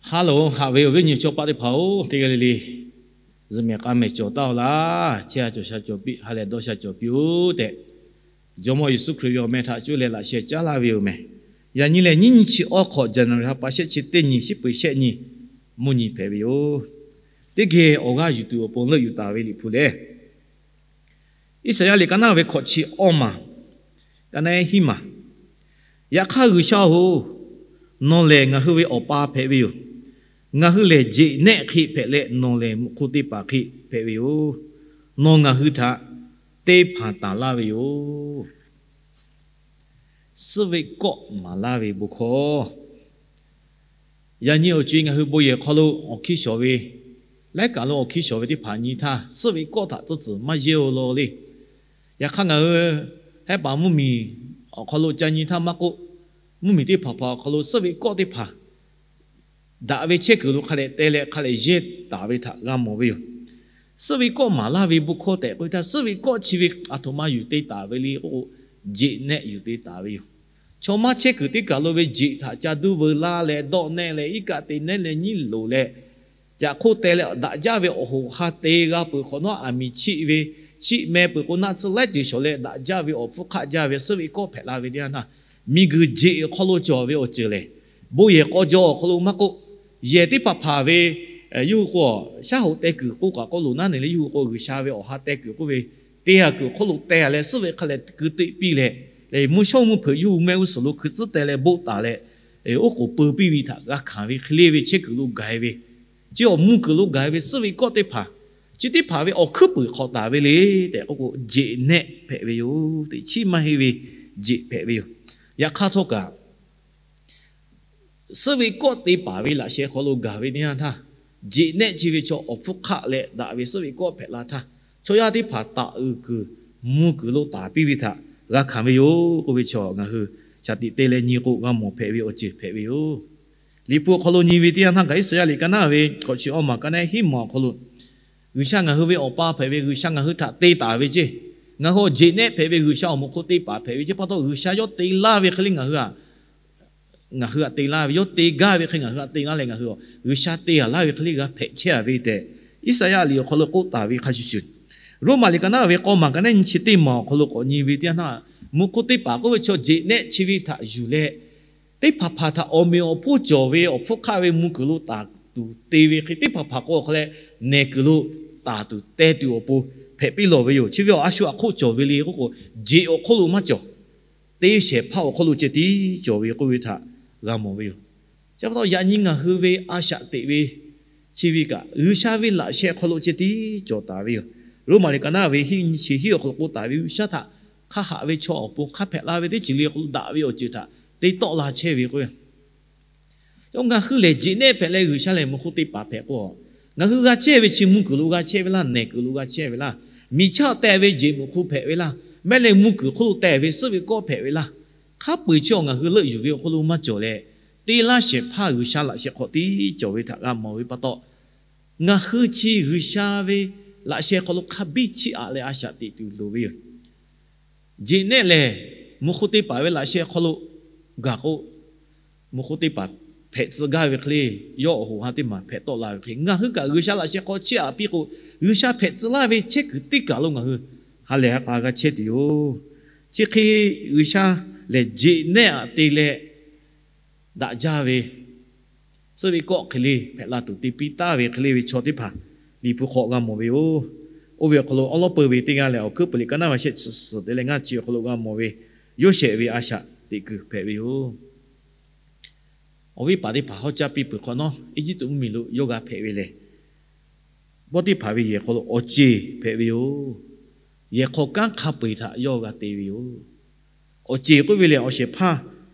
Hk'a loˍ haꞈ ve awˬ viˉ awˬ nyi chaw paˆ teˇ hpaˍ-oˬ, teˇ g'aˇ le le zuhꞈ mehˍ k'a mehˍ cawˬ taˍ-oˬ laˇ. Chehˇ sha cawˬ sha cawˬ piˇ, ha lehˬ dawˇ sha cawˬ piˇ-oˬ tehꞈ, Jawˇmawˇ Yeˍsuˆ Hkriꞈ ve awˬ meh htaꞈ cuˇ leh laꞈ sheh caˉ laˇ ve yoˬ mehˍ. Yaꞈ nyi lehˬ, nyiˇ nyiˇ chi awˇ hk'awꞈ, January ha pa shehˆ chi teˇ nyi, shiˉ peuˬ shehˆ nyi, mvuhˇ nyi hpehꞈ ve yoˬ. Teˇ geh awˬ g'aˇ yuˬ tuˬ awˬ pon leuˆ yuˬ taˍ ve Liꞈ hpu lehˬ, Iˉsaˍyaˆ liꞈ ka naˉ ve hkawꞈ chi awˇ maˬ, ka naˉ hiˉ maˬ. Yaꞈ hk'aˇ G'uiˬsha-oˬ, nawˬ lehˬ ngaˬ hui ve awˬ pa hpehꞈ ve yoˬ. Ngaˬ hui lehˬ jeꞈ nehˆ hk'e hpehꞈ leh, nawˬ lehˬ mvuhꞈ hk'oˆ teˇ hpaˍ hk'e hpehꞈ ve yoˬ. Nawˬ ngaˬ hui htaꞈ teˇ hpaˍ taˍ laˇ ve yoˬ. Suhˆ ve kawˆ maˍ laˇ ve bon hkawˇ. Yaꞈ nyi awˬ co-e ngaˬ hui bon yehˬ hk'aw lo awˬ hkiˇ shawˍ ve, laiˉ kaˬ lo awˬ hkiˇ shawˍ ve teˇ hpaˍ nyi htaˇ, suhˆ ve kawˆ htaꞈ tcuhˇ tcuhˍ maˇ yehˇ-oˬ law le. Yaꞈ hk'aˇ ngaˬ hui hehˉ paˍ mvuhˇmiˬ awˬ hk'aw lo ca nyi htaˇ maˇ k'oˆ, mvuhˇmiˬ teˇ hpaˍ hpaˍ awˬ hk'aw lo suhˆ ve kawˆ teˇ hpaˍ daꞈ ve chehˇ kuiˬ lo hk'a dehꞈ te leh hk'a dehꞈ yehˇ taˍ ve htaꞈ g'a mawˬ ve yoˬ. Suhˆ ve kawˆ maˍ laˇ ve bon hkawˇ tehꞈ k'oˆ ve htaˇ, suhˆ ve kawˆ chi ve aˬ htoꞈ ma yuˬ te taˍ ve le k'oˆ k'o, jeꞈ nehˆ yuˬ te taˍ ve yoˬ. Chaw maˇ chehˇ kuiˬ teˇ kaˬ lo ve jeꞈ htaꞈ ca duˇ veu laˇ leh, dawˆ nehˆ leh, iˉ kaˆ te nehˉ leh, nyiˉ loˍ leh, caꞈ hk'oˆ teh leh daꞈ jaˇ ve awˬ hoꞈ ha te g'a peuˬ hk'awꞈ nawˉ, aˬ miˍ chiˆ ve, chiˆ meh peuˬ k'o naˆ tsuhˇ laiˉ ceuˬ shawˍ leh daꞈ jaˇ ve awˬ hpfuhˇ hk'aˆ jaˇ ve suhˆ ve kawˆ hpehꞈ la ve teˇ yanˇ htaˇ, miˬguiˬ jeꞈ awˬ hk'aw lo cawˬ ve awˬ ceuˬ lehˬ, bon yehˬ k'aw jaw awˬ hk'aw lo maˇ k'oˆ, yehˬ teˇ hpaˍ hpaˍ ve yawˇ hui k'o, shaˉ hoꞈ teh kuiˬ k'oˆ kaꞈ k'oˆ loˍ naˉ neˬ leh, yawˇ hui k'o G'uiˬsha ve awˬ ha teh kuiˬ k'oˆ ve, te g'a kuiˬ awˬ hk'oˆ lo teh leh suhˆ ve hk'a lehꞈ keu teˆ piˇ leh, leh mvuhˇ shawˉ mvuhˇ hpeuꞈ yawˇ hui mehˆ g'uˇ suhˍ lo hkui tcuhˉ teh leh boˆ taˍ leh, oˉ k'oˍ peu piˇ ve htaꞈ g'a hkanˍ ve hk'e le ve chehˇ kuiˬ lo gaˬ-e ve, chi awˬ mvuh kuiˬ lo gaˬ-e ve suhˆ ve kawˆ teˇ hpaˍ, chi teˇ hpaˍ ve awˬ hkuiˉ puiˍ hk'awꞈ taˍ ve le tehꞈ k'oˆ k'o, jeꞈ nehˆ hpehꞈ ve yoˬ. Teꞈ chiˉ maˇ heˆ ve jeꞈ hpehꞈ ve yoˬ. Yaꞈ hk'aˇ htawˇ kaꞈ, suhˆ ve kawˆ te paˍ ve laꞈ sheh hk'aw lo gaˬ ve teˇ yanˇ htaˇ, jeꞈ nehˆ chi ve chaw awˬ hpfuhˇ hk'aˆ leh daꞈ ve suhˆ ve kawˆ hpehꞈ la htaˇ, chaw yaˇ teˇ hpaˍ taˍ uiˍ kuiˬ mvuh kuiˬ lo taˍ piˇ ve htaꞈ g'a hkanˍ ve yoˬ k'oˆ ve chaw ngaˬ hui shaˍ tiꞈ te leh nyi k'o g'a mawˬ hpehꞈ ve awˬ ceuˬ hpehꞈ ve yoˬ. Liꞈ hpu awˬ hk'aw lo nyi ve teˇ yanˇ htaˇ kaꞈ, Iˉsaˍyaˆ liꞈ ka naˉ ve hkawꞈ chi awˇ maˬ ka naˉ hiˉ maˬ awˬ hk'aw lo, G'uiˬsha ngaˬ hui ve awˬ pa hpehꞈ ve, G'uiˬsha ngaˬ hui htaꞈ te taˍ ve ceˇ. Ngaˬ hui awˬ jeꞈ nehˆ hpehꞈ ve, G'uiˬsha awˬ mvuhꞈ hk'oˆ teˇ hpaˍ hpehꞈ ve ceˇ pa taw, G'uiˬsha yawˇ te laˇ ve hk'e le ngaˬ hui htaꞈ, ngaˬ hui htaꞈ te laˇ ve, yawˇ te gaˇ ve hk'e ngaˬ hui htaꞈ te laˇ leh, ngaˬ hui G'uiˬsha te g'a laˇ ve hk'e le g'a hpehꞈ chehˇ a ve tehꞈ, Iˉsaˍyaˆ liꞈ awˬ hk'aw lo k'oˆ taˍ ve hk'a shuˍ shuˍ, Roˉmaꞈ liꞈ ka naˉ ve k'aw maˬ ka naˉ nyi chi teˇ maˬ awˬ hk'aw lo k'awꞈ nyi ve teˇ yanˇ htaˇ, mvuhꞈ hk'oˆ teˇ hpaˍ k'oˆ ve chaw jeꞈ nehˆ chi ve htaꞈ yuˬ leh, teˇ hpaˍ hpaˍ htaꞈ awˬ meꞈ awˬ hponˇ cawˬ ve awˬ hpfuhˇ hk'aˆ ve mvuh kuiˬ lo taˍ tuˬ te ve hk'e, teˇ hpaˍ hpaˍ k'o awˬ hk'a leh nehˬ kuiˬ lo taˍ tuˬ teh tuˬ awˬ pon hpehꞈ piˇ lawˬ ve yoˬ. Chi ve awˬ a shu aꞈ hk'oˆ cawˬ ve le k'oˆ k'o, jeꞈ awˬ hk'oˆ lo maˇ cawˬ. Teˇ shehˍ hpaˇ awˬ hk'oˆ lo ceh tiˉ cawˬ ve k'oˆ ve htaꞈ g'a mawˬ ve yoˬ. Chi pa taw yaꞈ nyi ngaˬ hui ve a shaꞈ teꞈ ve chi ve kaꞈ, G'uiˬsha ve laꞈ sheh hk'aw lo ceh tiˉ cawˬ taˍ ve yoˬ. Roˉmaꞈ liꞈ ka naˉ ve hiˆ nyi chi hiˆ awˬ hk'aw lo k'oˆ taˍ ve, G'uiˬsha htaꞈ hk'a haꞈ ve chaw awˬ pon hk'a hpehꞈ la ve teˇ ceuˬ le hk'aw lo daꞈ ve awˬ ceuˬ htaꞈ te tawˆ la chehˇ ve k'o, yawˇ ngaˬ hui lehˬ jeꞈ nehˆ hpehꞈ leh G'uiˬsha lehˬ mvuhꞈ hk'oˆ teˇ hpaˍ hpehꞈ k'o, ngaˬ hui g'a chehˇ ve chi mvuh kuiˬ lo g'a chehˇ ve laˇ, nehˬ kuiˬ lo g'a chehˇ ve laˇ, miˬ chaˇ teh ve jeꞈ mvuhꞈ hk'oˆ hpehꞈ ve laˇ, mehˆ leh mvuh kuiˬ hk'oˆ lo teh ve suhˆ ve kawˆ hpehꞈ ve laˇ, hk'a peu-eˬ chi awˬ ngaˬ hui leuˆ yuˬ ve awˬ hk'oˆ lo maˇ cawˬ leh, te laˇ shehˍ hpaˇ G'uiˬsha laꞈ sheh hk'aw tiˉ cawˬ ve htaꞈ g'a mawˬ ve pa taw, ngaˬ hui chi G'uiˬsha ve laꞈ sheh hk'aw lo hk'a biˇ chiˇ aꞈ leh a shaꞈ teꞈ tuˬ loˍ ve yoˬ. Jeꞈ nehˆ lehˬ, mvuhꞈ hk'oˆ teˇ hpaˍ ve laꞈ sheh hk'aw lo gaˬ k'o, mvuhꞈ hk'oˆ teˇ hpaˍ hpehꞈ tcuh gaˇ ve hk'e le, yawˇ awˬ hoꞈ ha teˇ maˬ hpehꞈ tawˆ la ve hk'e, ngaˬ hui kaꞈ G'uiˬsha laꞈ sheh hk'aw chiˇ aꞈ piˇ k'o, G'uiˬsha hpehꞈ tcuh laˇ ve chehˇ kuiˬ teˇ kaˬ lo ngaˬ hui ha lehˬ ha k'a g'a chehˇ tuˬ yoˬ. Chi hk'e G'uiˬsha lehˬ jeꞈ nehˆ aꞈ te leh daꞈ jaˇ ve, suhˆ ve kawˆ hk'e le hpehꞈ la tuˬ te piˇ taˍ ve hk'e le ve chaw teˇ hpaˍ Liꞈ hpu hk'aw g'a mawˬ ve yoˬ. Oˇ ve awˬ hk'aw lo awˉ lawˉ peu ve teˇ g'aˇ lehˬ, awˬ hkuiˉ puiˍ liꞈ ka naˉ va shehˆ chi suhˍ te leh ngaˇ chi awˬ hk'aw lo g'a mawˬ ve, Yoˇsehꞈ ve a shaꞈ teꞈ kuiˬ hpehꞈ ve yoˬ. Awˬ viˉ paˍ teˇ hpaˍ hawˉ caˇ piˇ peuˬ hk'awꞈ nawˉ, Eˇjiˇtuꞈ mvuhˇmiˬ lo yawˇ g'a hpehꞈ ve lehˬ, bawˇ teˇ hpaˍ ve yehˬ hk'aw lo awˬ ceˬ hpehꞈ ve yoˬ. Yehˬ hk'aw kanˉ hk'a peu-eˬ htaꞈ yawˇ g'a te ve yoˬ. Awˬ ceˬ k'oˆ ve lehˬ, awˬ shehˍ hpaˇ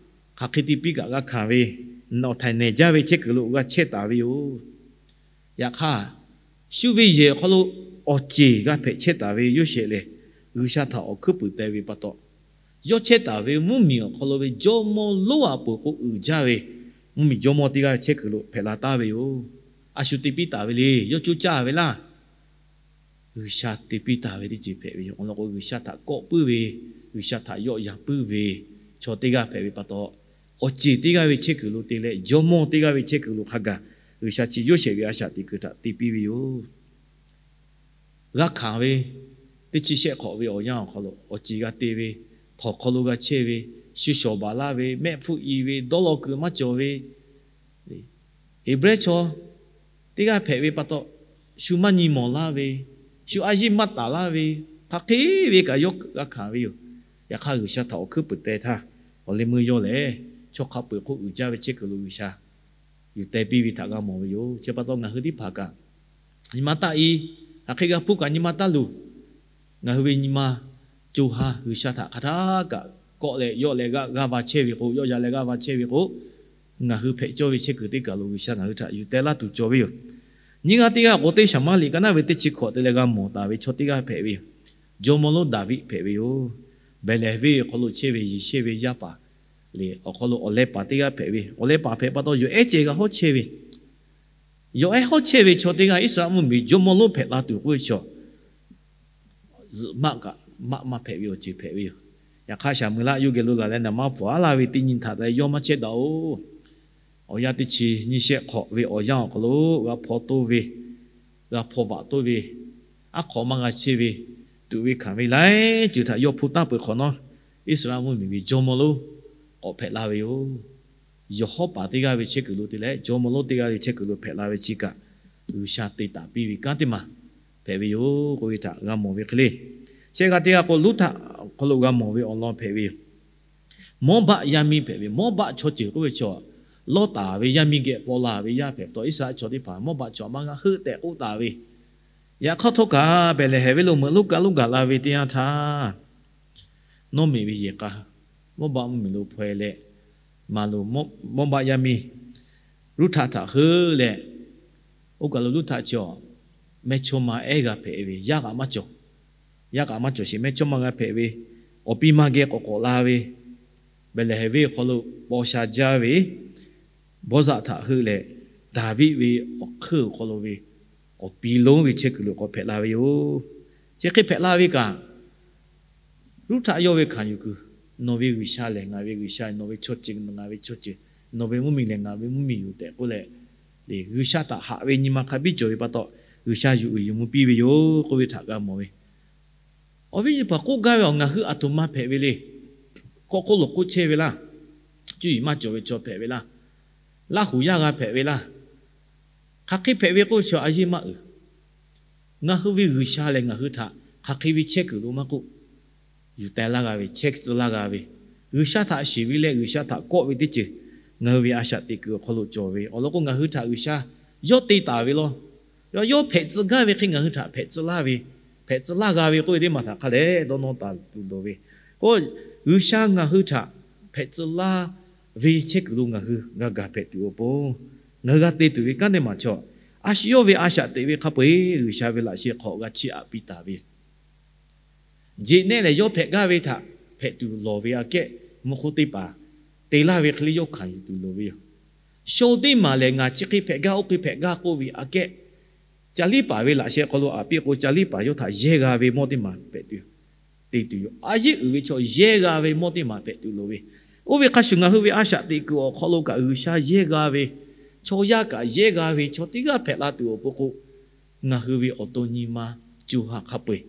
hk'aˬ hk'e te piˇ kaꞈ g'a hkanˍ ve, nawˬ htaiˍ nehˬ jaˇ ve chehˇ kuiˬ lo g'a chehˇ taˍ ve yoˬ. Yaꞈ hk'aˇ, shu ve yehˬ awˬ hk'aw lo awˬ ceˬ g'a hpehꞈ chehˇ taˍ ve Yoˇsehꞈ lehˬ, G'uiˬsha htaꞈ awˬ hkuiˉ puiˍ teh ve pa taw, yawˇ chehˇ taˍ ve mvuhˇmiˬ awˬ hk'aw lo ve jawˇmawˇ lonˉ a peuˬ k'o uiˍ jaˇ ve mvuhˇmiˬ jawˇmawˇ teˇ g'aˇ chehˇ kuiˬ lo hpehꞈ la taˍ ve yoˬ. A shu te piˇ taˍ ve le, yawˇ coˇ caˇ ve laˇ. G'uiˬsha te piˇ taˍ ve teˇ ceuˬ hpehꞈ ve yoˬ. Awˬ lawn k'o, G'uiˬsha htaꞈ kawˆ puiˉ ve, G'uiˬsha htaꞈ yawˆ yan puiˉ ve chaw teˇ g'aˇ hpehꞈ ve pa taw, awˬ ceˬ teˇ g'aˇ ve chehˇ kuiˬ lo te leh, jawˇmawˇ teˇ g'aˇ ve chehˇ kuiˬ lo hk'a gaˬ G'uiˬsha chi yawˇ shehˍ ve a shaꞈ teꞈ kuiˬ htaꞈ te piˇ ve yoˬ. G'a hkanˍ ve, teˇ chi shehˆ hk'awꞈ ve awˬ yanˇ awˬ hk'aw lo awˬ ceˬ g'a te ve, htawnˍ hk'aw lo g'a chehˇ ve, shu shawˍ baˬ laˇ ve, mehˆ hpfuhˆ i ve, dawˇ law kuiˬ maˇ cawˬ ve, Heˍbrehˇ chaw teˇ g'aˇ hpehꞈ ve pa taw, shu maˇ nyi mawˬ laˇ ve, shu a yeˇ maˇ taˍ laˇ ve, hk'aˬ hk'e ve kaꞈ yawˇ g'a hkanˍ ve yoˬ. Yaꞈ hk'aˇ, G'uiˬsha htaꞈ awˬ hkuiˉ puiˍ teh htaˇ, awˬ leh meuˇ yawˇ lehˬ, chaw hk'a peu-eˬ hk'oˆ uiˍ jaˇ ve chehˇ kuiˬ lo G'uiˬsha yuˬ teh piˇ ve htaꞈ g'a mawˬ ve yoˬ. Chi pa taw, ngaˬ hui teˇ hpaˍ kaꞈ nyi ma taˇ i, hk'aˬ hk'e g'a hpuˇ kaꞈ nyi ma taˇ luˬ. Ngaˬ hui ve nyi ma co ha G'uiˬsha htaꞈ hk'a htaˇ kaꞈ kawˆ leh yawˆ leh g'aˇ va chehˇ ve k'o, yawˆ yan leh g'aˇ va chehˇ ve k'o, ngaˬ hui hpehꞈ cawˇ ve chehˇ kuiˬ teˇ kaˬ lo G'uiˬsha ngaˬ hui htaꞈ yuˬ teh laˇ tuˬ cawˬ ve yoˬ. Nyiˇ g'aˇ teˇ g'aˇ k'o, teˇ Saˍmaˍriˆ ka naˉ ve teˇ chi hkawꞈ te leh g'a mawˬ taˍ ve chaw teˇ g'aˇ hpehꞈ ve yoˬ. Jawˇmawˇ lonˉ Daˍviˆ hpehꞈ ve yoˬ. Behˍlehˍhehnˍ venˇ awˬ hk'aw lo chehˇ ve Yeˍsehˇ ve yaˇ paˍ lehˬ, awˬ hk'aw lo awˬ leh paˍ teˇ g'aˇ hpehꞈ ve, awˬ leh paˍ hpehꞈ pa taw, yawˬ ehˉ ceh g'a hawˉ chehˇ ve, yawˬ ehˉ hawˉ chehˇ ve chaw teˇ g'aˇ Iˉsaˍreˍlaˆ mvuhˇmiˬ jawˇmawˇ lonˉ hpehꞈ la tuˬ k'oˆ ve chaw, zuhꞈ maˆ kaꞈ maˆ maˇ hpehꞈ ve awˬ ceuˬ hpehꞈ ve yoˬ. Yaꞈ hk'aˇ, Saˍmo-eˍlaˆ yawˇ geh lo laˬ leh naˍ manˇ hpfuhˍ aˉ laˇ ve teˇ nyi htaꞈ leh yawˇ maˇ chehˇ daꞈ-oˬ. Awˬ yanˇ teˇ chi nyiˇ shehˆ hk'awꞈ ve awˬ yanˇ awˬ hk'aw lo g'a hpaw toˇ ve, g'a hpaw vaꞈ toˇ ve, aˉ hk'aw maˇ g'a chehˇ ve, tuꞈ ve hkanˍ ve laiˉ ceuˬ htaꞈ yawˇ hpu taˇ peuˬ hk'awꞈ nawˉ, Iˉsaˍreˍlaˆ mvuhˇmiˬ ve jawˇmawˇ lonˉ k'awꞈ hpehꞈ la ve yoˬ. Yawˬ hawˉ paˍ teˇ g'aˇ ve chehˇ kuiˬ lo te leh, jawˇmawˇ lonˉ teˇ g'aˇ ve chehˇ kuiˬ lo hpehꞈ la ve chi kaꞈ, G'uiˬsha te taˍ piˇ ve kanˉ teˇ maˬ hpehꞈ ve yoˬ k'oˆ ve htaꞈ g'a mawˬ ve hk'e le. Shehˆ g'aˇ teˇ g'aˇ k'o, Luˉhtaꞈ hk'aw lo g'a mawˬ ve awˬ lawn hpehꞈ ve yoˬ. Mawˇbaˆ yaˇ miˇ hpehꞈ ve, Mawˇbaˆ chaw ceuˬ k'oˆ ve chaw, Lawˇtaˍ ve yaˇ miˇ geh paw la ve yaˇ hpehꞈ taw, Iˉsaˍreˍlaˆ chaw teˇ hpaˍ Mawˇbaˆ chaw maˇ g'a heuˆ tehꞈ k'oˆ taˍ ve. Yaꞈ hk'aˇ htawˇ kaꞈ, Behˍlehˍhehnˍ venˇ lo meuꞈ lonˉ kaˆ lonˉ gaˬ la ve teˇ yanˇ htaˇ, Nawˉmiꞈ ve yehˬ k'a Mawˇbaˆ mvuhˇmiˬ lo hpaw-e leh, maˍ loˬ, Mawˇbaˆ yaˇ miˇ Luˉhtaꞈ htaꞈ heuˆ leh, oˇ kaˬ lo Luˉhtaꞈ chaw mehˇchawˇma ehˉ g'a hpehꞈ ve, yaˇ kaꞈ maˇ cawˬ. Yaˇ kaꞈ maˇ cawˬ sheˍ, mehˇchawˇma g'a hpehꞈ ve, awˬ pi ma geh k'awꞈ k'awꞈ la ve, Behˍlehˍhehnˍ venˇ awˬ hk'aw lo paw sha jaˇ ve Bawˇzaꞈ htaꞈ heuˆ leh, Daˍviˆ ve awˬ hk'eunˇ awˬ hk'aw lo ve awˬ pi lonˉ ve chehˇ kuiˬ lo k'awꞈ hpehꞈ la ve yoˬ. Chi hk'e hpehꞈ la ve kaꞈ, Luˉhtaꞈ yawˇ ve hkanˍ yuˬ kuiˬ, Nawˬ ve G'uiˬsha lehˬ ngaˬ ve G'uiˬsha, nawˬ ve chaw ceuˬ ngaˬ ve chaw ceuˬ, nawˬ ve mvuhˇmiˬ lehˬ ngaˬ ve mvuhˇmiˬ yoˬ tehꞈ k'oˆ leh, G'uiˬsha htaꞈ haꞈ ve nyi ma hk'a biˇ cawˬ ve pa taw, G'uiˬsha yuˬ uiˍ yuˬ mvuh piˇ ve yoˬ k'oˆ ve htaꞈ g'a mawˬ ve. Awˬ viˉ nyi teˇ hpaˍ, k'oˆ gaˇ ve awˬ ngaˬ hui aˬ htoꞈ ma hpehꞈ ve le. Hk'aw hk'oˆ lo k'oˆ chehˇ ve laˇ. Cuˇ yiˍ maˇ cawˬ ve chaw hpehꞈ ve laˇ. Laˇ huˍ yaˇ g'a hpehꞈ ve laˇ. Hk'aˬ hk'e hpehꞈ ve k'oˆ ve chaw a yeˇ maˇ uiˍ. Ngaˬ hui ve G'uiˬsha lehˬ ngaˬ hui htaꞈ hk'aˬ hk'e ve chehˇ kuiˬ lo maˇ k'oˆ, yuˬ teh laˇ g'a ve, chehˇ tcuh laˇ g'a ve, G'uiˬsha htaꞈ shiˍ ve leh G'uiˬsha htaꞈ kawˆ ve teˇ ceuˬ ngaˬ hui ve a shaꞈ teꞈ kuiˬ awˬ hk'aw lo cawˬ ve awˬ lawn k'o, ngaˬ hui htaꞈ G'uiˬsha yawˇ te taˍ ve law. Yawˇ, yawˇ hpehꞈ tcuh gaˇ ve hk'e ngaˬ hui htaꞈ hpehꞈ tcuh laˇ ve, hpehꞈ tcuh laˇ g'a ve k'oˆ ve teˇ maˬ htaꞈ hk'a dehꞈ dawˇ nawˇ taˍ tuˬ loˍ ve. K'o, G'uiˬsha ngaˬ hui htaꞈ hpehꞈ tcuh laˇ ve chehˇ kuiˬ lo ngaˬ hui g'a gaˬ hpehꞈ tuˬ awˬ pon, ngaˬ hui g'a te tuˬ ve kanˉ teˇ maˬ chaw, a shu yawˇ ve a shaꞈ teꞈ ve hk'a peu-eˬ G'uiˬsha ve laꞈ sheh hk'awꞈ g'a chiˇ aꞈ piˇ taˍ ve. Jeꞈ nehˆ lehˬ, yawˇ hpehꞈ gaˇ ve htaꞈ hpehꞈ tuˬ lawˬ ve aꞈ kehˉ, mvuhˇ hk'oˆ teˇ hpaˍ te laˇ ve hk'e le yawˇ hkanˍ yuˬ tuˬ loˍ ve yoˬ. Sho teˇ maˬ lehˬ, ngaˬ chi hk'e hpehꞈ gaˇ, oˇ hk'e hpehꞈ gaˇ k'oˆ ve aꞈ kehˉ, ca liˇ paˍ ve laꞈ sheh hk'aw lo aꞈ piˇ k'o, ca liˇ paˍ yawˇ htaꞈ yehˇ g'a ve mawˇ teˇ maˬ hpehꞈ tuˬ yoˬ. Te tuˬ yoˬ. A yeˇ uiˍ ve chaw yehˇ g'a ve mawˇ teˇ maˬ hpehꞈ tuˬ loˍ ve. Oˇ ve hk'a shuˍ, ngaˬ hui ve a shaꞈ teꞈ kuiˬ awˬ hk'aw lo kaꞈ G'uiˬsha yehˇ g'a ve, chaw yaˇ kaꞈ yehˇ g'a ve chaw teˇ g'aˇ hpehꞈ la tuˬ awˬ pon k'o, ngaˬ hui ve awˬ to nyi ma co ha hk'a peu-eˬ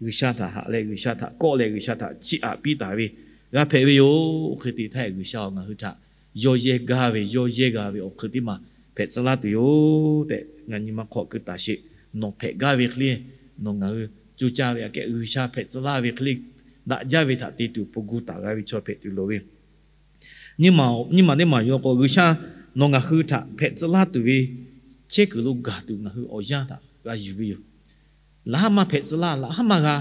G'uiˬsha htaꞈ haꞈ leh, G'uiˬsha htaꞈ kawˆ leh, G'uiˬsha htaꞈ chiˇ aꞈ piˇ taˍ ve g'a hpehꞈ ve yoˬ. Oˇ hk'e te htaˇ, G'uiˬsha ngaˬ hui htaꞈ yawˇ yehˇ gaˇ ve, yawˇ yehˇ g'a ve awˬ hk'eun teˇ maˬ hpehꞈ tcuh laˇ tuˬ yoˬ tehꞈ, ngaˬ nyi ma hk'aw keu taˍ sheˍ. Nawˬ hpehꞈ gaˇ ve hk'e le, nawˬ ngaˬ hui co caˇ ve aꞈ kehˉ G'uiˬsha hpehꞈ tcuh laˇ ve hk'e le, daꞈ jaˇ ve htaꞈ te tuˬ awˬ pon gu taˍ g'a ve chaw hpehꞈ tuˬ loˍ ve. Nyiˇ maˬ teˇ maˬ yoˬ k'o, G'uiˬsha nawˬ ngaˬ hui htaꞈ hpehꞈ tcuh laˇ tuˬ ve chehˇ kuiˬ lo gaˬ tuˬ ngaˬ hui awˬ yanˇ htaꞈ g'a yuˬ ve yoˬ. Laꞈ haˉ maˇ hpehꞈ tcuh laˇ, laꞈ haˉ maˇ g'a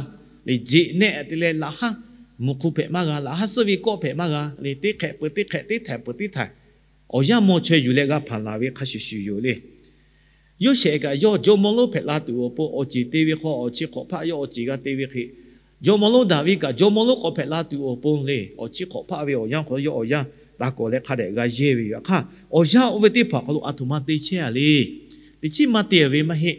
le. Jeꞈ nehˆ te leh laꞈ haˉ mvuhˇ hk'oˆ hpehꞈ maˇ g'a, laꞈ haˉ suhˆ ve kawˆ hpehꞈ maˇ g'a le. Teˇ hk'ehꞈ peuˬ teˇ hk'ehꞈ, teˇ htaiˍ peuˬ teˇ htaiˍ, awˬ yanˇ mawˇ chaweh yuˬ leh g'a hpanˍ laˬ ve hk'a shuˍ shuˍ yoˬ le. Yoˇsehꞈ kaꞈ yawˇ jawˇmawˇ lonˉ hpehꞈ la tuˬ awˬ pon awˬ ceˬ te ve hk'aw, awˬ chi hk'awꞈ hpaˆ yawˇ awˬ ceˬ g'a te ve hk'e, jawˇmawˇ lonˉ Daˍviˆ kaꞈ jawˇmawˇ lonˉ k'awꞈ hpehꞈ la tuˬ awˬ pon le, awˬ chi hk'awꞈ hpaˆ ve awˬ yanˇ hk'aw lo yawˇ awˬ yanˇ taˇ kawꞈ leh hk'a dehꞈ g'a yehˇ ve yoˬ. Hk'aˇ, awˬ yanˇ oˇ ve teˇ hpaˍ hk'aw lo aˬ htoꞈ ma te chehˇ a le. Teˇ chiˉ maˇ te ve maˇ heˆ.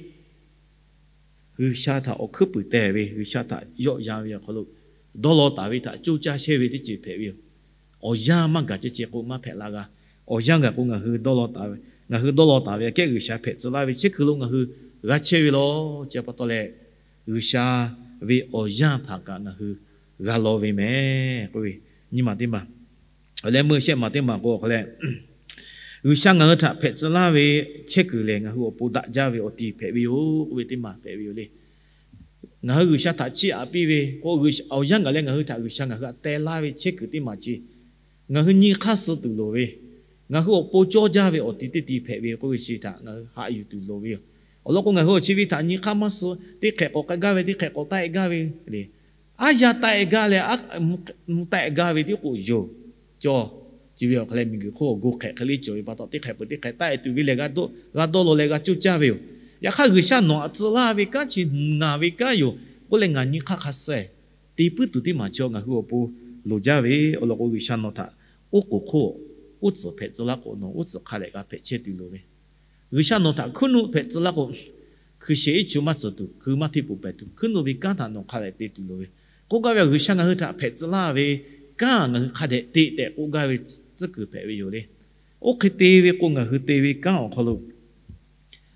G'uiˬsha htaꞈ awˬ hkuiˉ puiˍ teh ve, G'uiˬsha htaꞈ yawˆ yan ve awˬ hk'aw lo dawˇ law taˍ ve htaꞈ coˇ caˇ chehˇ ve teˇ ceuˬ hpehꞈ ve yoˬ. Awˬ yanˇ maˇ gaˬ ceh ceh k'o maˇ hpehꞈ la g'a. Awˬ yanˇ gaˬ k'o ngaˬ hui dawˇ law taˍ ve, ngaˬ hui dawˇ law taˍ ve aꞈ kehˉ G'uiˬsha hpehꞈ tcuh laˇ ve chehˇ kuiˬ lo ngaˬ hui g'a chehˇ ve law. Chi pa taw leh, G'uiˬsha ve awˬ yanˇ htaꞈ kaꞈ ngaˬ hui g'a law ve mehˍ k'oˆ ve nyiˇ maˬ teˇ maˬ. Awˬ leh meuˇ shehˆ maˬ teˇ maˬ k'o awˬ hk'aw leh, G'uiˬsha ngaˬ hui htaꞈ hpehꞈ tcuh laˇ ve chehˇ kuiˬ lehˬ, ngaˬ hui awˬ pon daꞈ jaˇ ve awˬ ti hpehꞈ ve yoˬ k'oˆ ve teˇ maˬ hpehꞈ ve yoˬ le. Ngaˬ hui G'uiˬsha htaꞈ chiˇ aꞈ piˇ ve k'o, awˬ yanˇ gaˬ leh ngaˬ hui htaꞈ G'uiˬsha ngaˬ hui htaꞈ teh laˇ ve chehˇ kuiˬ teˇ maˬ chi ngaˬ hui nyi hk'aˇ suh tuˬ loˍ ve, ngaˬ hui awˬ pon cawˇ jaˇ ve awˬ ti teˇ ti hpehꞈ ve k'oˆ ve chi htaꞈ ngaˬ hui haꞈ yuˬ tuˬ loˍ ve yoˬ. Awˬ lawn k'o, ngaˬ hui awˬ chi ve htaꞈ nyi hk'aˇ maˇ suh, teˇ hk'ehꞈ k'awꞈ k'ai gaˇ ve, teˇ hk'ehꞈ k'awꞈ taˆ-e gaˇ ve le. Aˉ yaˇ taˆ-e gaˇ leh, taˆ-e gaˇ ve tiˉ k'o yoˬ. Cawˇ, chi ve awˬ hk'aw leh miˬguiˬ hk'oˆ awˬ go hk'ehꞈ hk'e le cawˬ ve pa taw, teˇ hk'ehꞈ peuˬ teˇ hk'ehꞈ taˆ-e tuˬ ve lehˬ, g'a dawˇ law leh g'a coˇ caˇ ve yoˬ. Yaꞈ hk'aˇ, G'uiˬsha nawˬ htaꞈ tcuh laˇ ve kanˉ chi ngaˬ ve kanˉ yoˬ k'oˆ leh ngaˬ nyi hk'aˇ hk'a suh-e te puiˉ tuˬ teˇ maˬ chi ngaˬ hui awˬ pon loˍ jaˇ ve. Awˬ lawn k'o, G'uiˬsha nawˬ htaꞈ oˉ k'oˍ hk'oˆ uˉ tcuhˍ hpehꞈ tcuh laˇ k'o, nawˬ uˉ tcuhˍ hk'a dehꞈ g'a hpehꞈ chehˇ tuˬ loˍ ve. G'uiˬsha nawˬ htaꞈ hkuiˉ nuˆ hpehꞈ tcuh laˇ k'o, hkui shehˍ iˉ chu maˇ tcuhˍ tuˬ, hkui maˇ hteˇ puˬ pehˍ tuˬ, hkuiˉ nuˆ ve kanˉ htaꞈ nawˬ hk'a dehꞈ te tuˬ loˍ ve. K'oˆ gaˇ ve, G'uiˬsha ngaˬ hui htaꞈ hpehꞈ tcuh laˇ ve kanˉ ngaˬ hui hk'a dehꞈ te tehꞈ k'oˆ gaˇ ve tcuhˉ kuiˬ hpehꞈ ve yoˬ le. Oˇ hk'e te ve k'o, ngaˬ hui te ve kanˉ awˬ hk'aw lo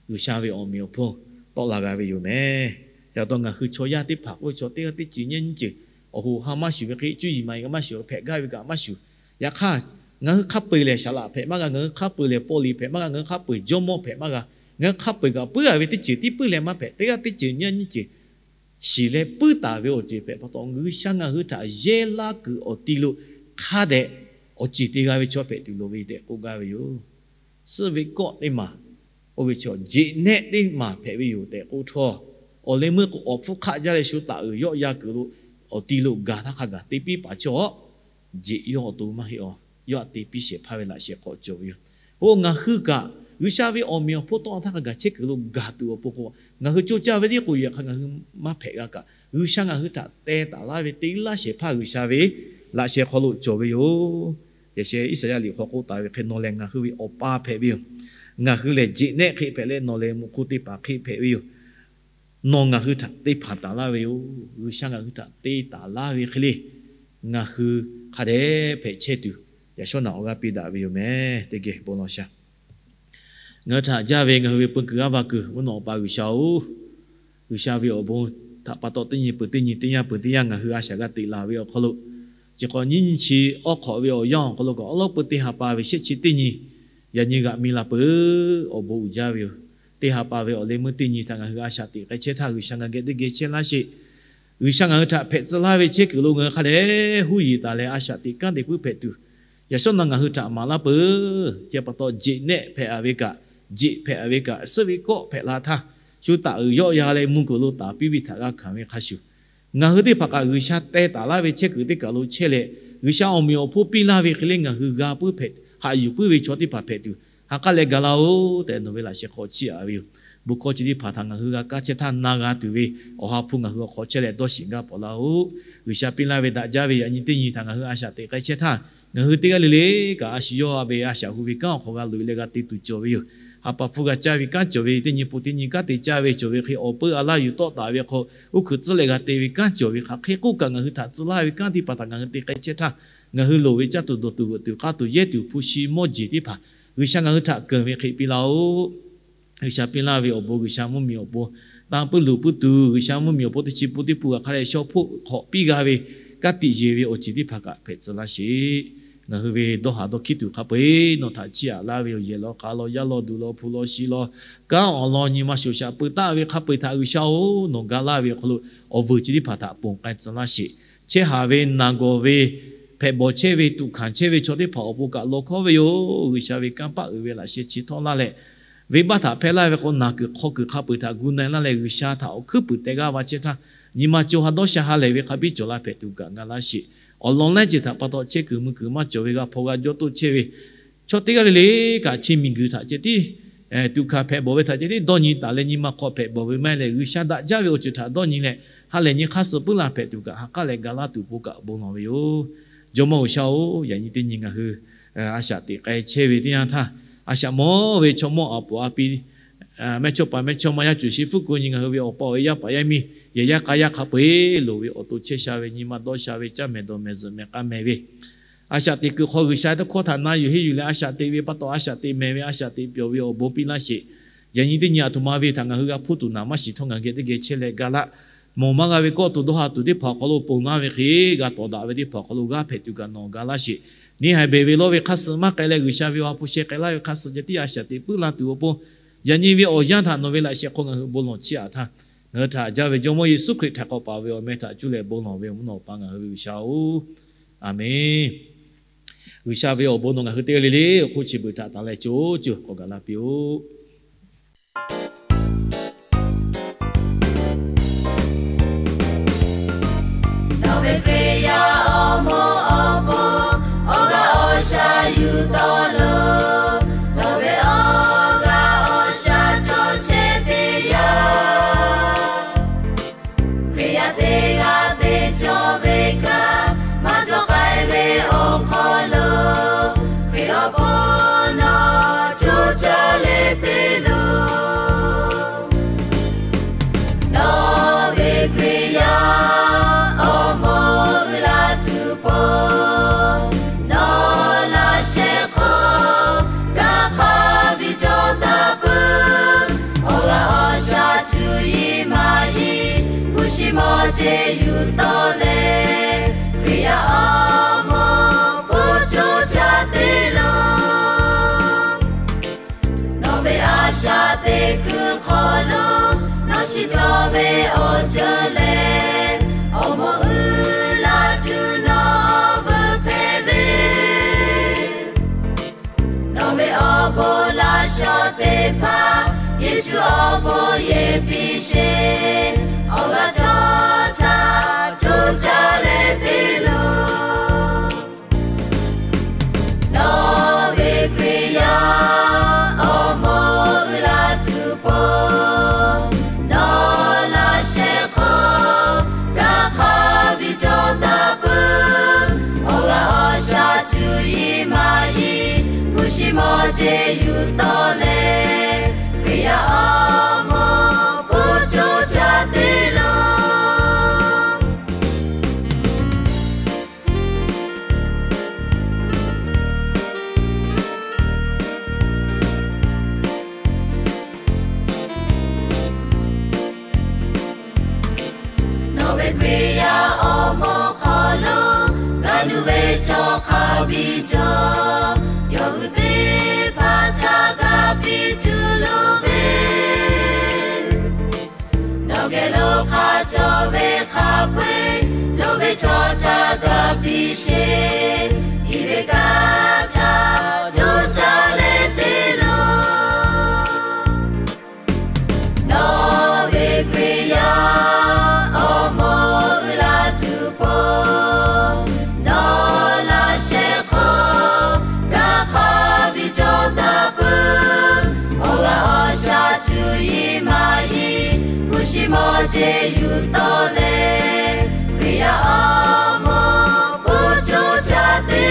G'uiˬsha ve awˬ meꞈ awˬ hponˇ tawˆ la g'a ve yoˬ mehˍ. Yaꞈ taw ngaˬ hui chaw yaˇ teˇ hpaˍ k'oˆ ve chaw teˇ g'aˇ teˇ ceuˬ nyiˇ ceuˬ awˬ hoꞈ ha maˇ shuˍ ve hk'e, cuˇ yiˍ maˍ yiˍ kaꞈ maˇ shuˍ, hpehꞈ gaˇ ve kaꞈ maˇ shuˍ. Yaꞈ hk'aˇ, ngaˬ hui hk'a peu-eˬ lehˬ, saˍ laꞈ hpehꞈ maˇ g'a, ngaˬ hui hk'a peu-eˬ lehˬ, paw liˍ hpehꞈ maˇ g'a, ngaˬ hui hk'a peu-eˬ jawˇmawˇ hpehꞈ maˇ g'a, ngaˬ hui hk'a peu-eˬ kaꞈ puiˉ-a ve teˇ ceuˬ tiˉ puiˉ leh maˇ hpehꞈ, teˇ g'aˇ teˇ ceuˬ nyiˇ g'aˇ nyiˇ ceuˬ shiˍ leh puiˉ taˍ ve awˬ ceuˬ hpehꞈ pa taw, G'uiˬsha ngaˬ hui htaꞈ yehˇ laˇ kuiˬ awˬ ti lo hk'a dehꞈ awˬ ceˬ te g'a ve chaw hpehꞈ tuˬ loˍ ve tehꞈ k'oˆ gaˇ ve yoˬ. Suhˆ ve kawˆ teˇ maˬ, oˇ ve chaw jeꞈ nehˆ teˇ maˬ hpehꞈ ve yoˬ tehꞈ k'oˆ htawˇ, awˬ leh meuˇ k'o awˬ hpfuhˇ hk'aˆ jaˇ leh shu taˍ uiˍ yawˆ yan kuiˬ lo awˬ ti lo gaˬ htaˇ hk'a gaˬ te piˇ paˍ chaw, jeꞈ yawˇ awˬ to maˇ heˆ awˬ, yawˇ htaꞈ te piˇ shehˍ hpaˇ ve laꞈ sheh hk'aw cawˬ ve yoˬ. Oˇ ngaˬ hui kaꞈ G'uiˬsha ve awˬ meꞈ awˬ hponˇ tawˆ la htaˇ hk'a gaˬ chehˇ kuiˬ lo gaˬ tuˬ awˬ pon k'o, ngaˬ hui coˇ caˇ ve tiˉ k'o yoˬ. Yaꞈ hk'aˇ ngaˬ hui maˇ hpehꞈ g'a kaꞈ, G'uiˬsha ngaˬ hui htaꞈ te taˍ laˇ ve te laˇ shehˍ hpaˇ G'uiˬsha ve laꞈ sheh hk'aw lo cawˬ ve yoˬ. Yaꞈ sheh Iˉsaˍyaˆ liꞈ hk'aw k'oˆ taˍ ve hk'e, nawˬ lehˬ ngaˬ hui ve awˬ pa hpehꞈ ve yoˬ. Ngaˬ hui lehˬ jeꞈ nehˆ hk'e hpehꞈ leh, nawˬ lehˬ muꞈ hk'u te paˍ hk'e hpehꞈ ve yoˬ. Nawˬ ngaˬ hui htaꞈ te hpanˍ taˍ laˇ ve yoˬ. G'uiˬsha ngaˬ hui htaꞈ te taˍ laˇ ve hk'e le, ngaˬ hui hk'a dehꞈ hpehꞈ chehˇ tuˬ, yaꞈ shawˉ naꞈ awˬ g'aˇ piˇ daꞈ ve yoˬ mehˍ. Teˇ geh bon law sha. Ngaˬ hui htaꞈ jaˇ ve ngaˬ hui ve peu kuiˬ g'aˇ va kuiˬ mvuhˇ naw awˬ pa G'uiˬsha-oˬ, G'uiˬsha ve awˬ bon htaꞈ pa taw teˇ nyi peuˬ teˇ nyi, teˇ yanˇ peuˬ teˇ yanˇ ngaˬ hui a shaꞈ g'a teꞈ laˬ ve awˬ hk'aw lo, chi hk'awꞈ nyiˇ nyi chi awˉ hk'awꞈ ve awˬ yanˇ awˬ hk'aw lo kaꞈ, awˉ lawˉ peu teˇ ha pa ve shehˆ chi teˇ nyi yaꞈ nyi g'aꞈ mi la peuˬ awˬ bon uiˍ jaˇ ve yoˬ. Teˇ ha pa ve awˬ leh meuˇ teˇ nyi htaꞈ ngaˬ hui a shaꞈ teꞈ k'ai chehˇ htaˇ, G'uiˬsha ngaˬ geh teˇ geh chehˇ laˇ sheˍ. G'uiˬsha ngaˬ hui htaꞈ hpehꞈ tcuh laˇ ve chehˇ kuiˬ lo ngaˬ hui hk'a dehꞈ huˉ yiˍ taˍ leh a shaꞈ teꞈ kanˉ te puiˉ hpehꞈ tuˬ, yaꞈ shawˉ naꞈ ngaˬ hui htaꞈ maˍ laˇ peuˬ. Chi pa taw jeꞈ nehˆ hpehꞈ-a ve kaꞈ, jeꞈ hpehꞈ-a ve kaꞈ, suhˆ ve kawˆ hpehꞈ la htaˇ, shu taˍ uiˍ yawˆ yan leh mvuh kuiˬ lo taˍ piˇ ve htaꞈ g'a hkanˍ ve hk'a shuˍ, ngaˬ hui teˇ hpaˍ kaꞈ G'uiˬsha teh taˍ laˇ ve chehˇ kuiˬ teˇ kaˬ lo chehˇ leh, G'uiˬsha awˬ meꞈ awˬ hponˇ piˇ laˇ ve hk'e le ngaˬ hui g'a puiˉ hpehꞈ, haꞈ yuˬ puiˉ ve chaw teˇ hpaˍ hpehꞈ tuˬ, ha k'aˉ leh ga laˇ-oˬ tehꞈ nawˬ ve laꞈ sheh hk'aw chiˇ aꞈ ve yoˬ. Bon hkawˇ chi teˇ hpaˍ htaꞈ ngaˬ hui g'a kaˇ chehˇ htaˇ na g'a tuˬ ve Awˬ ha hpu ngaˬ hui awˬ hk'aw chehˇ leh dawˇ shiˍ gaˇ pawˍ laˇ-oˆ. G'uiˬsha piˇ laˇ ve daꞈ jaˇ ve yaꞈ nyi teˇ nyi htaꞈ ngaˬ hui a shaꞈ teꞈ k'ai chehˇ htaˇ, ngaˬ hui teˇ g'aˇ le le kaꞈ a shu yawˇ ve a shaꞈ hu ve kanˉ awˬ hk'aw g'a loꞈ-e leh g'a te tuˬ cawˬ ve yoˬ. Ha pa hpfuhˇ g'a caˇ ve kanˉ cawˬ ve, teˇ nyi pun teˇ nyi kanˉ te caˇ ve cawˬ ve hk'e, awˬ peu a laˇ yuˬ tawˆ taˍ ve hk'aw uˉ hkuiꞈ tcuhˉ leh g'a te ve kanˉ cawˬ ve hk'aˬ hk'e k'oˆ kaꞈ, ngaˬ hui htaꞈ tcuh laˇ ve kanˉ teˇ hpaˍ htaꞈ ngaˬ hui te k'ai chehˇ htaˇ, ngaˬ hui loˍ ve caˇ tuˬ dawˬ tuˬ veuꞈ tuˬ k'aˇ tuˬ yehˇ tuˬ hpu shi mawˇ jeˬ teˇ hpaˍ G'uiˬsha ngaˬ hui htaꞈ keunˍ ve hk'e piˇ laˇ-oˆ. G'uiˬsha piˇ laˇ ve awˬ bon, G'uiˬsha mvuhˇmiˬ awˬ pon tanˇ puiˉ luˬ puiˉ tuˬ, G'uiˬsha mvuhˇmiˬ awˬ pon teˇ chi pun teˇ pun kaꞈ hk'a dehꞈ shaw hpoˆ hk'awꞈ piˇ g'a ve, ka tiꞈ yeˬ ve awˬ ceuˬ teˇ hpaˍ kaꞈ hpehꞈ tcuh laˇ sheˍ. Ngaˬ hui ve dawˇ haˍ dawˇ hkiˉ tuˬ hk'a peu-eˬ nawˬ htaꞈ chiˇ aꞈ laˇ ve yoˬ. Yehˬ law k'a law, yaˇ law, duˬ law, hpu law, shi law, kanˉ awˬ lawn nyi ma shoˍ shaꞈ peu taˆ ve hk'a peu-eˬ htaꞈ G'uiˬsha-oˬ, nawˬ ga laˇ ve awˬ hk'aw lo awˬ vuiˬ chi teˇ hpaˍ htaꞈ ponˬ k'ai tcuh laˇ sheˍ. Chehˇ haˍ ve naˬ gawˬ ve hpehꞈ bawˬ chehˇ ve, tuꞈ hkanˍ chehˇ ve chaw teˇ hpaˍ awˬ pon kaꞈ law hkawˉ ve yoˬ. G'uiˬsha ve kanˇ paˆ uiˍ ve laꞈ sheh chi htawˇ laˇ leh, venˇbaˆ htaꞈ hpehˇ laˇ ve k'o, naˬ kuiˬ hk'aw kuiˬ hk'a peu-eˬ htaꞈ gu na-e laˇ leh, G'uiˬsha htaꞈ awˬ hkuiˉ puiˍ teh g'aˇ va chehˇ htaˇ, nyi ma co ha dawˇ sha ha lehˬ ve hk'a biˇ cawˬ la hpehꞈ tuˬ kaꞈ ga laˇ sheˍ. Awˬ lawn lehˉ ceuˬ htaꞈ pa taw chehˇ kuiˬ mui kuiˬ maˇ cawˬ ve g'a hpaw g'a jawˇ toˆ chehˇ ve chaw teˇ g'aˇ le le kaꞈ, chi miˬguiˬ htaꞈ ceh tiˉ tuꞈ hkanˍ hpehꞈ bawˬ ve htaꞈ ceh tiˉ dawˇ nyi taˍ leh, nyi ma hk'aw hpehꞈ bawˬ ve maˇ heˆ leh, G'uiˬsha daꞈ jaˇ ve awˬ ceuˬ htaꞈ dawˇ nyi leh, ha lehˬ nyi hk'aˇ suh puiˉ la hpehꞈ tuˬ kaꞈ, ha k'aˉ leh ga laˇ tuˬ pon kaꞈ bon lawˬ ve yoˬ. Jawˇmawˇ G'uiˬsha-oˬ, yaꞈ nyi teˇ nyi ngaˬ hui a shaꞈ teꞈ k'ai chehˇ ve teˇ yanˇ htaˇ, a shaꞈ mawˇ ve chaw mawˇ aˬ poˍ a pi, mehˇchawˇ paˍ mehˇchawˇma yaˇ cuˬ shi hpfuhˇ ko nyi ngaˬ hui ve awˬ pa awˬ e yaˇ paˍ yaˇ miˇ, yehˬ yaˇ k'a yaˇ hk'a peu-eˬ loˍ ve awˬ to chehˇ sha ve, nyi ma dawˇ sha ve, caˇ mehˍ dawˬ mehˍ zuhꞈ mehˍ k'a mehˍ ve, A shaꞈ teꞈ kuiˬ hk'aw G'uiˬsha tawˇ hkawˇ htaꞈ na yuˬ henˇ yuˬ leh, a shaꞈ teꞈ ve pa taw, a shaꞈ teꞈ mehˍ ve, a shaꞈ teꞈ pyawˬ ve awˬ bon piˇ laˇ sheˍ. Yaꞈ nyi teˇ nyi aˬ htoꞈ ma ve htaꞈ ngaˬ hui g'a hpuˇ tuˬ naˍ maˇ shiˍ htawˇ, ngaˬ hui geh teˇ geh chehˇ leh ga laˇ. Mawˬ maˇ g'a ve kawˆ tuˬ dawˇ ha tuˬ teˇ hpaˍ awˬ hk'aw lo ponˬ laˇ ve hk'e, g'a tawˍ daꞈ ve teˇ hpaˍ awˬ hk'aw lo g'aˇ hpehꞈ tuˬ kaꞈ nawˬ ga laˇ sheˍ. Neˇ haiˬ behˬ ve lawˇ ve hk'aˇ suh maˇ k'ai leh, G'uiˬsha ve awˬ ha hpu sheh k'ai laˇ ve hk'aˇ suh ceh tiˉ a shaꞈ teꞈ puiˉ la tuˬ awˬ pon, yaꞈ nyi ve awˬ yanˇ htaꞈ nawˬ ve laꞈ sheh hk'aw ngaˬ hui bon lawˬ chiˇ aꞈ htaˇ, ngaˬ hui htaꞈ jaˇ ve Jawˇmawˇ Yeˍsuˆ Hkriꞈ htaꞈ k'awꞈ paˍ ve awˬ meh htaꞈ cuˇ leh bon lawˬ ve awˬ mvuhˇ naw pa ngaˬ hui ve G'uiˬsha-oˬ, Aˍmenˬ. G'uiˬsha ve awˬ bon nawˬ ngaˬ hui teˇ g'aˇ le le awˬ hk'oˆ chi beuꞈ htaꞈ taˍ leh co co k'awꞈ gaˬ la piˇ-oˆ. Nawˬ ve Hkriꞈ yaˇ awˬ moˍ awˬ pon awˬ g'aˇ awˬ shaˍ yuˬ tawˆ loˬ. Nawˬ ve awˬ g'aˇ awˬ shaˍ chaw chehˇ teˇ yanˇ, Hkriꞈ yaˇ teˇ g'aˇ te cawˬ ve kaꞈ maˇ cawˬ k'ai ve awˬ hk'aw lo, Hkriꞈ awˬ pon nawˬ coˇ caˇ leh te loˬ. Nawˬ ve Hkriꞈ yaˇ awˬ moˍ uiˍ la tuˬ pon, nawˬ laꞈ sheh hk'aw kanˇ hk'a biˇ cawˬ taˍ peuˬ. Awˬ g'aˇ awˬ shaˍ cuˇ yiˍ maˇ yiˍ hpu shi mawˬ ceˇ yuˬ tawˆ leh, Hkriꞈ yaˇ awˬ moˍ hpu coˇ caˇ te loˬ. Nawˬ ve a shaꞈ teꞈ kuiˬ hk'aw lo, nawˬ shiˍ cawˬ ve awˬ ceuˬ lehˬ, awˬ moˍ uiˍ la tuˬ nawˬ veuꞈ hpehꞈ ve, nawˬ ve awˬ bon laꞈ shawˍ teˇ hpaˍ Yeˍsuˆ awˬ bon yehˬ piˇ sheˍ. Awˬ g'aˇ chaw htaꞈ coˇ caˇ leh te loˬ. Nawˬ ve Hkriꞈ yaˇ awˬ moˍ uiˍ la tuˬ pon, nawˬ laꞈ sheh hk'aw kanˇ hk'a biˇ cawˬ taˍ peuˬ. Awˬ g'aˇ awˬ shaˍ cuˇ yiˍ maˇ yiˍ hpu shi mawˬ ceˇ yuˬ tawˆ leh, Hkriꞈ yaˇ awˬ moˍ hpu coˇ caˇ te loˬ. Nawˬ ve Hkriꞈ yaˇ awˬ moˍ hk'aw lo g'a nuˇ ve chaw hk'a biˇ cawˬ. Yawˇ hui teˇ hpaˍ htaꞈ ga piˇ tuˬ loˍ ve, nawˬ geh lo hk'a cawˬ ve hk'a peu-eˬ loˍ ve chaw htaꞈ ga piˇ sheˍ. Iˉ ve kaꞈ htaꞈ coˇ caˇ leh te loˬ. Nawˬ ve Hkriꞈ yaˇ awˬ moˍ uiˍ la tuˬ pon, nawˬ laꞈ sheh hk'aw kanˇ hk'a biˇ cawˬ taˍ peuˬ. Awˬ g'aˇ awˬ shaˍ cuˇ yiˍ maˇ yiˍ hpu shi mawˬ ceˇ yuˬ tawˆ leh, Hkriꞈ yaˇ awˬ moˍ hpu coˇ caˇ te